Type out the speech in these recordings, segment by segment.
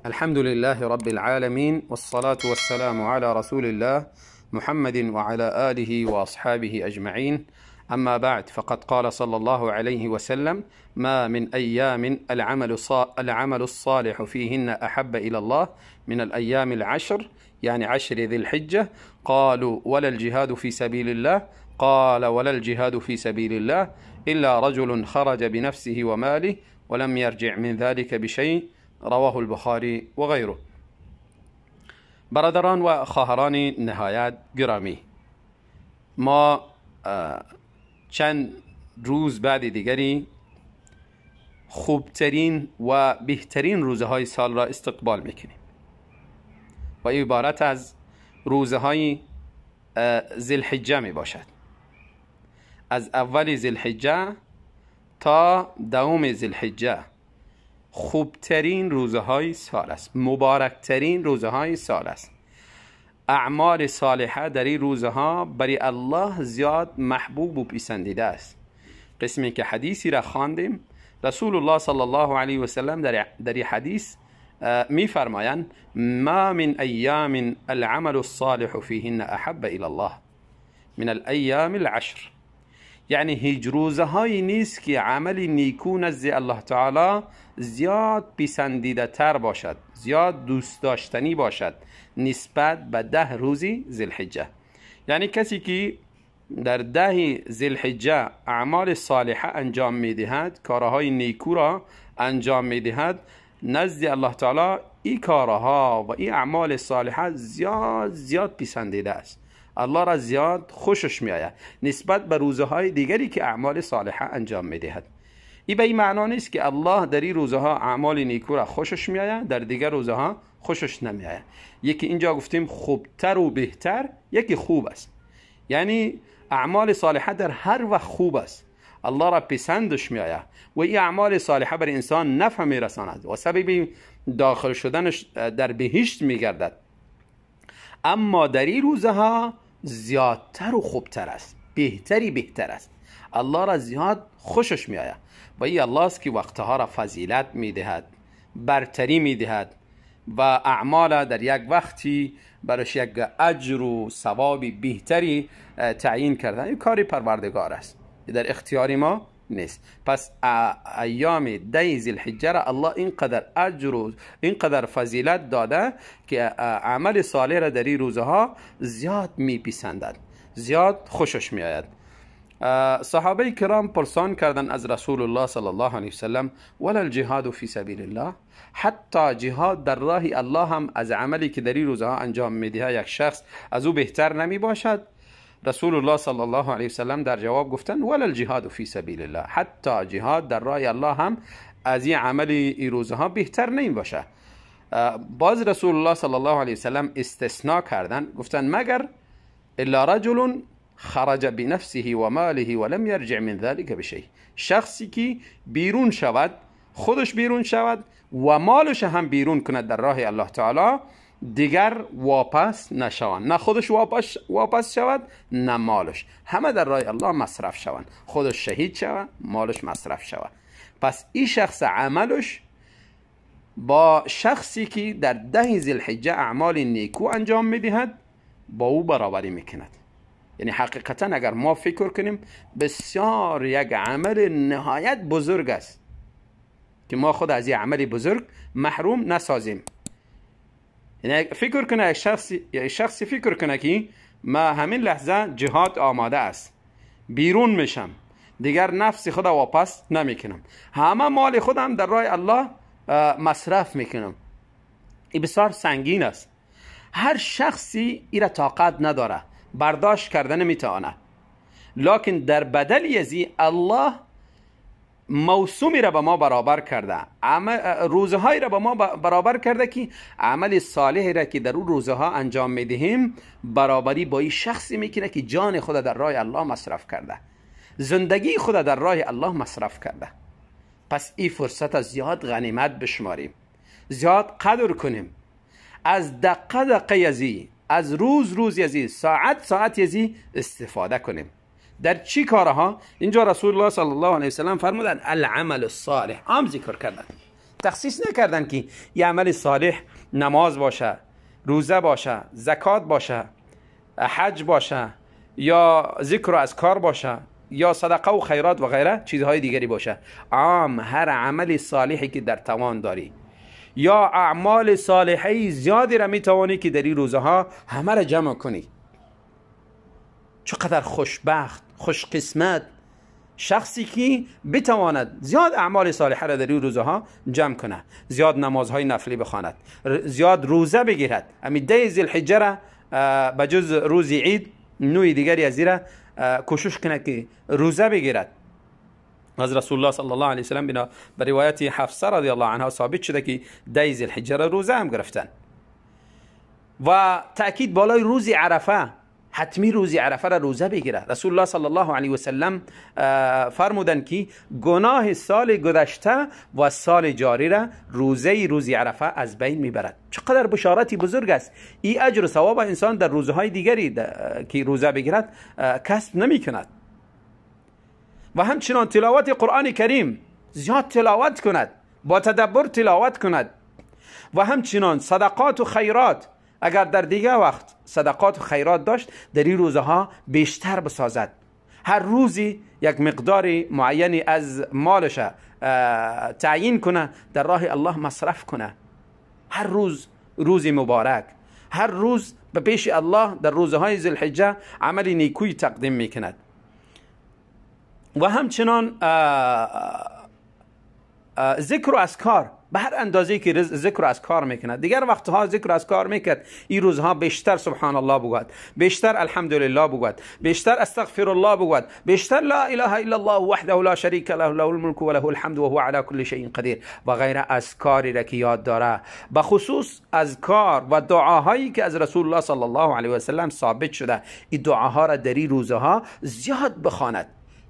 الحمد لله رب العالمين، والصلاة والسلام على رسول الله محمد وعلى آله وأصحابه أجمعين. أما بعد، فقد قال صلى الله عليه وسلم: ما من أيام العمل الصالح فيهن أحب إلى الله من الأيام العشر، يعني عشر ذي الحجة. قالوا: ولا الجهاد في سبيل الله؟ قال: ولا الجهاد في سبيل الله إلا رجل خرج بنفسه وماله ولم يرجع من ذلك بشيء. رواه البخاري وغيره. برادران و خواهران نهایت گرامی، ما چند روز بعد دیگری خوبترین و بهترین روزهای سال را استقبال میکنیم و عبارت از روزهای ذوالحجه می باشد. از اول ذوالحجه تا دهم ذوالحجه خوبترین روزهای سال است، مبارکترین روزهای سال است. اعمال صالحه در این روزها برای الله زیاد محبوب و پسندیده است. قسمی که حدیثی را خواندیم، رسول الله صلی الله علیه و سلم در این حدیث میفرمایند: ما من ایام العمل الصالح فیهن احب الى الله من الایام العشر. یعنی هیچ روزهایی نیست که عمل نیکو نزد الله تعالی زیاد پسندیده تر باشد، زیاد دوست داشتنی باشد نسبت به 10 روزی ذوالحجه. یعنی کسی که در 10 ذوالحجه اعمال صالحه انجام میدهد، کارهای نیکو را انجام میدهد، نزد الله تعالی این کارها و این اعمال صالحه زیاد زیاد پسندیده است، الله را زیاد خوشش میآید نسبت به روزهای دیگری که اعمال صالحه انجام میدهد. این به این معنا نیست که الله در این روزها اعمال نیکو را خوشش میآید، در دیگر روزها خوشش نمیآید. یکی اینجا گفتیم خوبتر و بهتر، یکی خوب است، یعنی اعمال صالحه در هر وقت خوب است، الله را پسندش میآید و این اعمال صالحه بر انسان نفع میرساند و سبب داخل شدنش در بهشت میگردد. اما در این روزها زیادتر و خوبتر است، بهتری بهتر است، الله را زیاد خوشش میآید و این الله است که وقتها را فضیلت میدهد، برتری میدهد و اعمال در یک وقتی برش یک اجر و ثواب بهتری تعیین کردن. این کاری پروردگار است، در اختیار ما نیست. پس ایام 10 ذوالحجه را الله اینقدر اجر و اینقدر فضیلت داده که عمل صالح را در این روزها زیاد میپسندد، زیاد خوشش میآید. صحابه کرام پرسان کردن از رسول الله صلی الله علیه وسلم: ولا الجهاد فی سبیل الله؟ حتی جهاد در راه الله هم از عملی که در این روزها انجام میدهد یک شخص از او بهتر نمی باشد؟ رسول الله صلی الله علیه وسلم در جواب گفتن: ولا الجهاد فی سبیل الله، حتی جهاد در راه الله هم از این عمل این روزها بهتر نمی باشه. باز رسول الله صلی الله علیه وسلم استثناء کردن، گفتن: مگر الا رجل خرج بنفسه و ماله ولم يرجع من ذلك بشيء. شخصی که بیرون شود، خودش بیرون شود و مالش هم بیرون کند در راه الله تعالی، دیگر واپس نشوند، نه خودش واپس شود نه مالش، همه در راه الله مصرف شوند، خودش شهید شود، مالش مصرف شود. پس این شخص عملش با شخصی که در 10 ذوالحجه اعمال نیکو انجام میدهد با او برابری میکند. یعنی حقیقتا اگر ما فکر کنیم بسیار یک عمل نهایت بزرگ است که ما خود از این عمل بزرگ محروم نسازیم. یعنی فکر کنه یک شخصی فکر کنه که ما همین لحظه جهاد آماده است، بیرون میشم، دیگر نفس خود واپس نمیکنم، همه مال خودم در راه الله مصرف میکنم. این بسیار سنگین است، هر شخصی ایرا طاقت نداره، برداشت کرده نمیتونه. لکن در بدل ازی الله موسومی را به ما برابر کرده، روزهایی را به ما برابر کرده که عمل صالح را که در اون روزها انجام میدهیم برابری با این شخصی میکنه که جان خود در راه الله مصرف کرده، زندگی خود در راه الله مصرف کرده. پس این فرصت از زیاد غنیمت بشماریم، زیاد قدر کنیم، از دقیقه دقیقه ازی، از روز روز ازی، ساعت ساعت ازی استفاده کنیم. در چی کارها؟ اینجا رسول الله صلی الله علیه وسلم فرمودن العمل الصالح، عام ذکر کردن. تخصیص نکردن که یه عمل صالح نماز باشه، روزه باشه، زکات باشه، حج باشه، یا ذکر و اذکار باشه، یا صدقه و خیرات و غیره چیزهای دیگری باشه. عام هر عمل صالحی که در توان داری یا اعمال صالحه زیادی را میتوانی که در این روزها همه را جمع کنی. چقدر خوشبخت، خوش قسمت شخصی که بتواند زیاد اعمال صالحه را در این روزها جمع کنه، زیاد نمازهای نفلی بخواند، زیاد روزه بگیرد. همین 10 ذوالحجه را بجز روز عید نوع دیگری از را کوشش کنه که روزه بگیرد. از رسول الله صلی الله علیه و سلم بنا به روایت حفصه رضی الله عنها ثابت شده که 10 ذوالحجه را روزه هم گرفتن. و تأکید بالای روز عرفه، حتمی روز عرفه را روزه بگیره. رسول الله صلی الله علیه و سلم فرمودند که گناه سال گذشته و سال جاری را روزه روز عرفه از بین میبرد. چقدر بشارتی بزرگ است. این اجر و ثواب انسان در روزهای دیگری که روزه بگیرد کسب نمی کند. و همچنان تلاوت قرآن کریم، زیاد تلاوت کند، با تدبر تلاوت کند. و همچنان صدقات و خیرات، اگر در دیگه وقت صدقات و خیرات داشت در این روزها بیشتر بسازد. هر روزی یک مقدار معینی از مالش تعیین کنه، در راه الله مصرف کنه. هر روز روز مبارک، هر روز به پیش الله در روزهای ذوالحجه عمل نیکوی تقدیم میکند. و همچنان ذکر و اذکار، به هر اندازه‌ای که ذکر و اذکار میکند، دیگر وقتها ذکر و اذکار میکرد، این روزها بیشتر سبحان الله بگوید، بیشتر الحمدلله بگوید، بیشتر استغفر الله بگوید، بیشتر لا اله الا الله وحده لا شریک له له الملک و له الحمد و هو علی کل شیء قدیر و غیره اذکاری را که یاد داره، به خصوص اذکار و دعاهایی که از رسول الله صلی الله علیه و سلم ثابت شده، این دعاها را در این روزها زیاد بخواند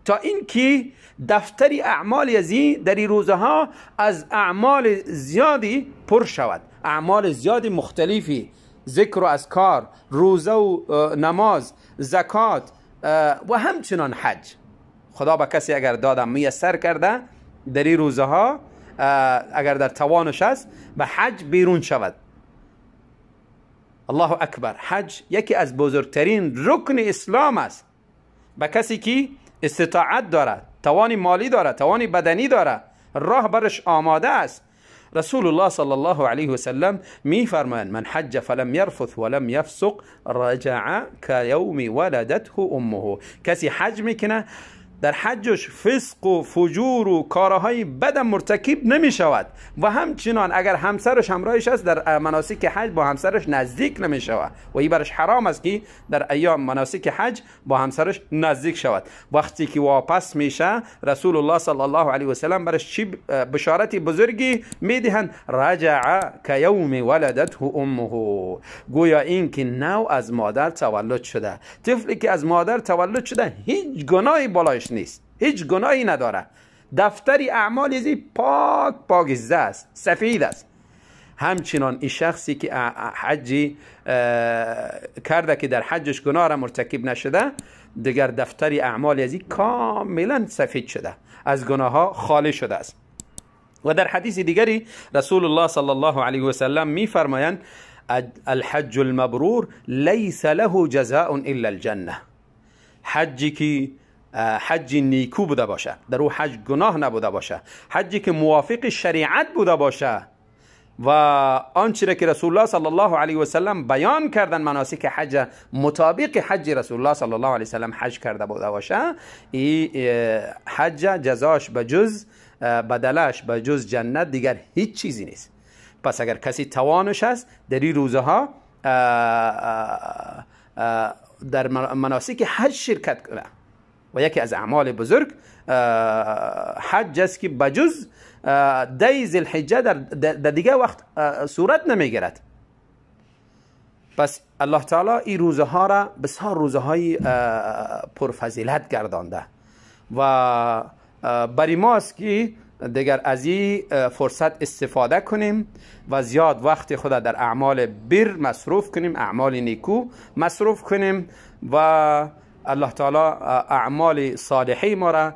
تا اینکه دفتر اعمال ازی در این روزها از اعمال زیادی پر شود. اعمال زیادی مختلفی، ذکر و اذکار، روزه و نماز، زکات و همچنان حج. خدا به کسی اگر دادم میسر کرده در این روزها، اگر در توانش است به حج بیرون شود. الله اکبر، حج یکی از بزرگترین رکن اسلام است. به کسی که استطاعت دارد، توان مالی دارد، توان بدنی دارد، راه برش آماده است. رسول الله صلی الله علیه و سلم می فرمایند من حج فلم یرفث ولم یفسق رجع کیوم ولدته امه. کسی حج میکنه در حجش فسق و فجور و کارهای بد مرتکب نمی شود و همچنان اگر همسرش همراهش است در مناسک حج با همسرش نزدیک نمی شود و این برش حرام است که در ایام مناسک حج با همسرش نزدیک شود. وقتی که واپس میشه رسول الله صلی الله علیه و سلم برش چی بشارت بزرگی میدهند؟ رجع کیوم ولدته امه. گویا این که نو از مادر تولد شده، طفلی که از مادر تولد شده هیچ گناهی بالایش نیست، هیچ گناهی نداره، دفتر اعمال ازی پاک پاکیزه است، سفید است. همچنان این شخصی که حجی کرده که در حجش گناه را مرتکب نشده، دیگر دفتر اعمال ازی کاملا سفید شده، از گناه ها خالی شده است. و در حدیث دیگری رسول الله صلی الله علیه و سلم می فرمایند الحج المبرور لیس له جزاء الا الجنه. حجی که حج نیکو بوده باشه، در او حج گناه نبوده باشه، حجی که موافق شریعت بوده باشه و آنچه که رسول الله صلی الله علیه و سلم بیان کردن مناسک حج مطابق حج رسول الله صلی الله علیه و سلم حج کرده بوده باشه، این حج جزاش به جز بدلش به جز جنت دیگر هیچ چیزی نیست. پس اگر کسی توانش است در این روزها در مناسک حج شرکت کنه و یکی از اعمال بزرگ حج است که بجز 10 ذوالحجه در دیگه وقت صورت نمیگیرد. پس الله تعالی این روزها را بسیار روزهای پرفضیلت گردانده و بری ماست که دیگر از این فرصت استفاده کنیم و زیاد وقت خود در اعمال بر مصروف کنیم، اعمال نیکو مصروف کنیم و الله تعالی اعمال صالحه ما را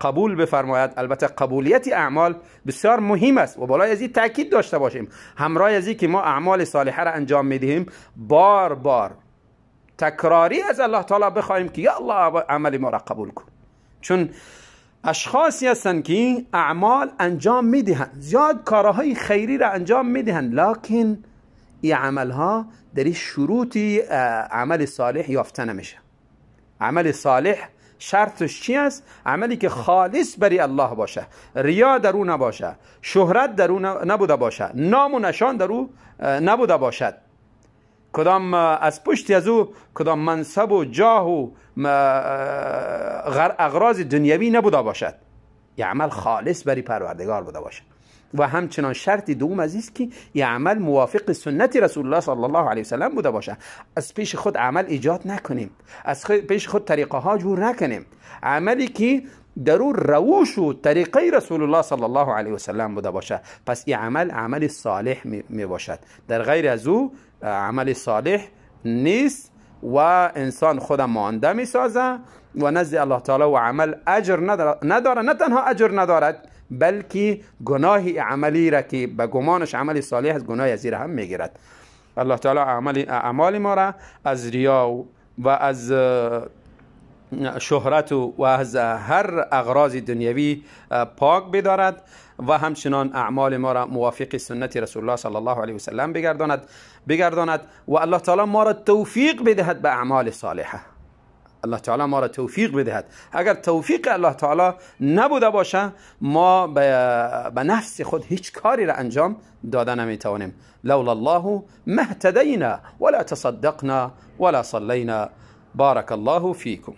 قبول بفرماید. البته قبولیت اعمال بسیار مهم است و بالای از این تاکید داشته باشیم. همراه از این که ما اعمال صالحه را انجام میدهیم، بار بار تکراری از الله تعالی بخواهیم که یا الله عمل ما را قبول کن. چون اشخاصی هستند که اعمال انجام میدهند، زیاد کارهای خیری را انجام میدهند، لکن این عملها در شروط عمل صالح یافته نمیشه. عمل صالح شرطش چی است؟ عملی که خالص بری الله باشه، ریا در او نباشه، شهرت در او نبوده باشه، نام و نشان در او نبوده باشد، کدام از پشت از او کدام منصب و جاه و اغراض دنیوی نبوده باشد. یه عمل خالص بری پروردگار بوده باشه. و همچنان شرط دوم از است که یه عمل موافق سنت رسول الله صلی الله علیه وسلم بوده باشه. از پیش خود عمل ایجاد نکنیم، از پیش خود طریقه ها جور نکنیم، عملی که در او روش و طریقه رسول الله صلی الله علیه وسلم بوده باشه. پس این عمل عمل صالح می باشد. در غیر از او عمل صالح نیست و انسان خود مانده می سازه و نزد الله تعالی و عمل اجر نداره. نه تنها اجر ندارد، بلکه گناه عملی را که به گمانش عمل صالح است، گناه از هم میگیرد. الله تعالی اعمال ما را از ریا و از شهرت و از هر اغراض دنیوی پاک بدارد و همچنان اعمال ما را موافق سنت رسول الله صلی الله علیه وسلم بگرداند و الله تعالی ما را توفیق بدهد به اعمال صالحه. الله تعالی ما را توفیق بدهد. اگر توفیق الله تعالی نبوده باشه، ما به نفس خود هیچ کاری را انجام داده نمیتوانیم. لولا الله ما اهتدینا ولا تصدقنا ولا صلینا. بارک الله فیکم.